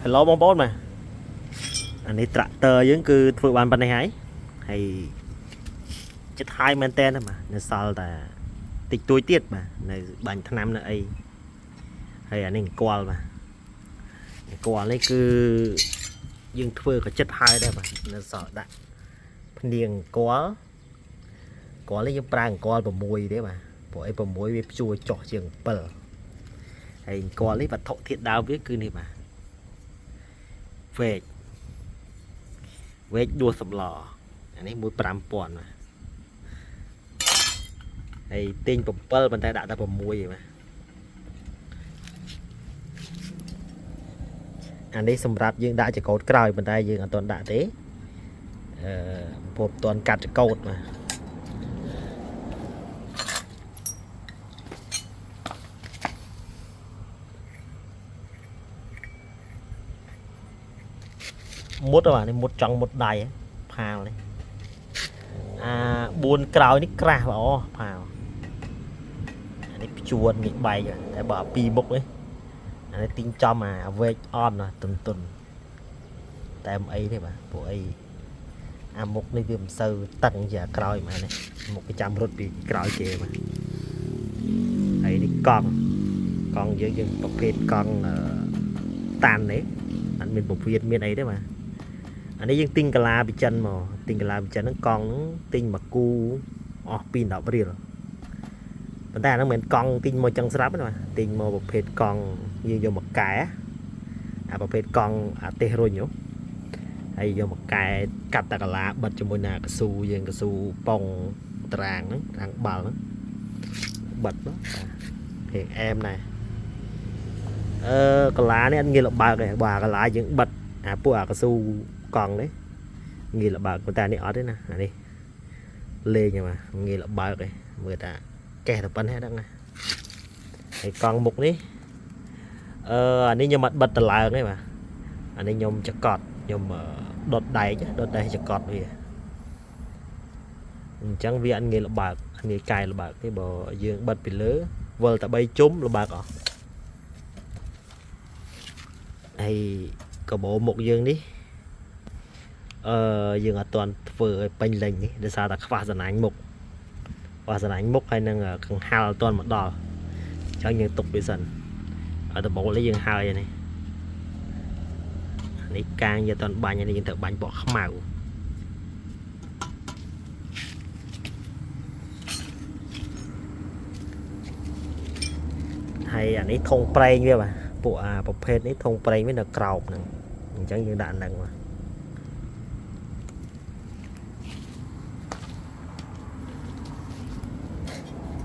Hello បងប្អូនបាទអានេះ tractor យើងគឺធ្វើបានប៉ុណ្ណេះហើយហើយចិត្តហើយមែនតើបាទនៅសល់តែតិចតួចទៀតបាទនៅបាញ់ថ្នាំនៅអីហើយអានេះអង្គលបាទអង្គលនេះគឺយើងធ្វើក៏ចិត្តហើយដែរបាទនៅសល់ដាក់ភ្នាងអង្គលអង្គលនេះយើងប្រើអង្គល6ទេបាទព្រោះអី6វាព្យួរចោះជាង7ហើយអង្គលនេះវត្ថុធាតុដើមវាគឺនេះបាទ វែកវែកដួសសម្លអានេះមួយ5000បាទហើយទិញ7ប៉ុន្តែដាក់តែ6ឯងបាទអានេះសម្រាប់យើងដាក់ចកោតក្រោយប៉ុន្តែយើងអត់ទាន់ដាក់ទេអឺព្រោះមិនទាន់កាត់ចកោតបាទមុតបាទនេះមុតចង់មុតដៃផាលនេះអា4ក្រោយនេះក្រាស់ល្អផាលអានេះព្យួននេះបែកតែបើពីរមុខនេះអានេះទិញចំអាវែកអន់ណាទុនទុនតែមិនអីទេបាទព្រោះអីអាមុខនេះវាមិនសូវតឹងជាអាក្រោយហ្មងនេះមុខគេចាំរត់ពីក្រោយគេបាទហើយនេះកង់កង់យើងយើងប្រភេទកង់អឺតាន់នេះអត់មានពវៀតមានអីទេបាទអានេះយើងទិញកាឡាពីចិនមកទិញកាឡាពីចិនហ្នឹងកង់ហ្នឹងទិញមកគូអស់2 10រៀលប៉ុន្តែអាហ្នឹងមិនមែនកង់ទិញមកចឹងស្រាប់ទេណាបាទទិញមកប្រភេទកង់យើងយកមកកែអាប្រភេទកង់អាទេសរុញហ៎ហើយយកមកកែកាត់តែកាឡាបិទជាមួយនឹងកស៊ូយើងកស៊ូប៉ុងតារាងហ្នឹងតារាងបាល់ហ្នឹងបិទមកបាទរៀងអែមដែរអឺកាឡានេះអត់ងាយលបើកទេបើអាកាឡាយើងបិទអាពួកអាកស៊ូកង់នេះងាយលបើកប៉ុន្តែអានេះអត់ទេណាអានេះលេងហ្នឹងបាទងាយលបើកទេមើលតាកេះតែប៉ុណ្ណេះដឹងណាហើយកង់មុខនេះអឺអានេះខ្ញុំអត់បិទតឡើងទេបាទអានេះខ្ញុំចកត់ខ្ញុំដុតដែកដុតដែកចកត់វាអញ្ចឹងវាអត់ងាយលបើកអត់ងាយកែលបើកទេបើយើងបិទពីលើវិលតែ3ជុំលបើកអស់ហើយកបោមុខយើងនេះអឺយើងអត់ទាន់ធ្វើឲ្យពេញលេញនេះដោយសារតែខ្វះសណាញ់មុខខ្វះសណាញ់មុខហើយនឹងកង្ហាល់អត់ទាន់មកដល់អញ្ចឹងយើងទុកវាសិនឲ្យដំបូលនេះយើងហើយនេះនេះកាងយើងអត់ទាន់បាញ់នេះយើងត្រូវបាញ់ពណ៌ខ្មៅហើយអានេះធុងប្រេងវាបាទពួកអាប្រភេទនេះធុងប្រេងវានៅក្រោបហ្នឹងអញ្ចឹងយើងដាក់ហ្នឹងបាទ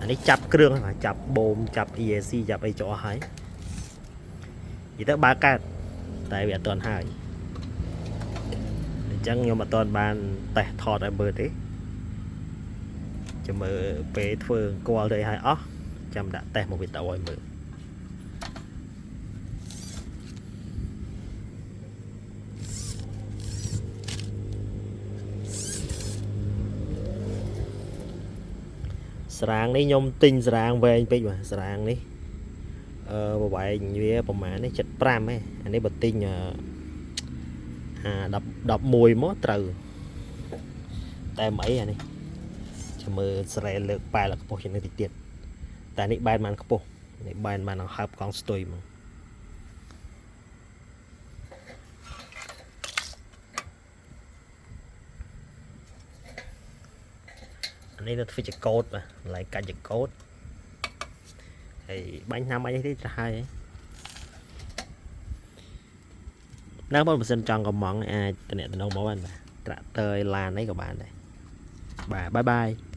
អានេះចាប់គ្រឿងបាទចាប់បូមចាប់ EAC ចាប់អីចោះហើយនិយាយទៅបើកើតតែវាអត់ទាន់ហើយអញ្ចឹងខ្ញុំអត់ទាន់បានតេស្តថតឲ្យមើលទេចាំមើលពេលធ្វើអង្គលទៅឲ្យអស់ចាំដាក់តេស្តមកវីដេអូឲ្យមើលស្រាងនេះខ្ញុំទិញស្រាងវែងពេកបាទស្រាងនេះអឺប្រវែងវាប្រហែលនេះ75ឯងអានេះបើទិញអា10 11មកត្រូវតែមិនអីអានេះចាំមើលស្រែលើកប៉ែលខ្ពស់ជាងនេះតិចទៀតតែនេះបែនបានខ្ពស់នេះបែនបាននឹងហើបកង់ស្ទុយមកអានេះនៅធ្វើចកោតបាទកន្លែងកាច់ចកោតហើយបាញ់ឆ្នាំអីទេទៅហើយណាបងបើសិនចង់កំងអាចតំណតំណងមកបានបាទត្រាក់ទ័រឡានអីក៏បានដែរបាទបាយបាយ។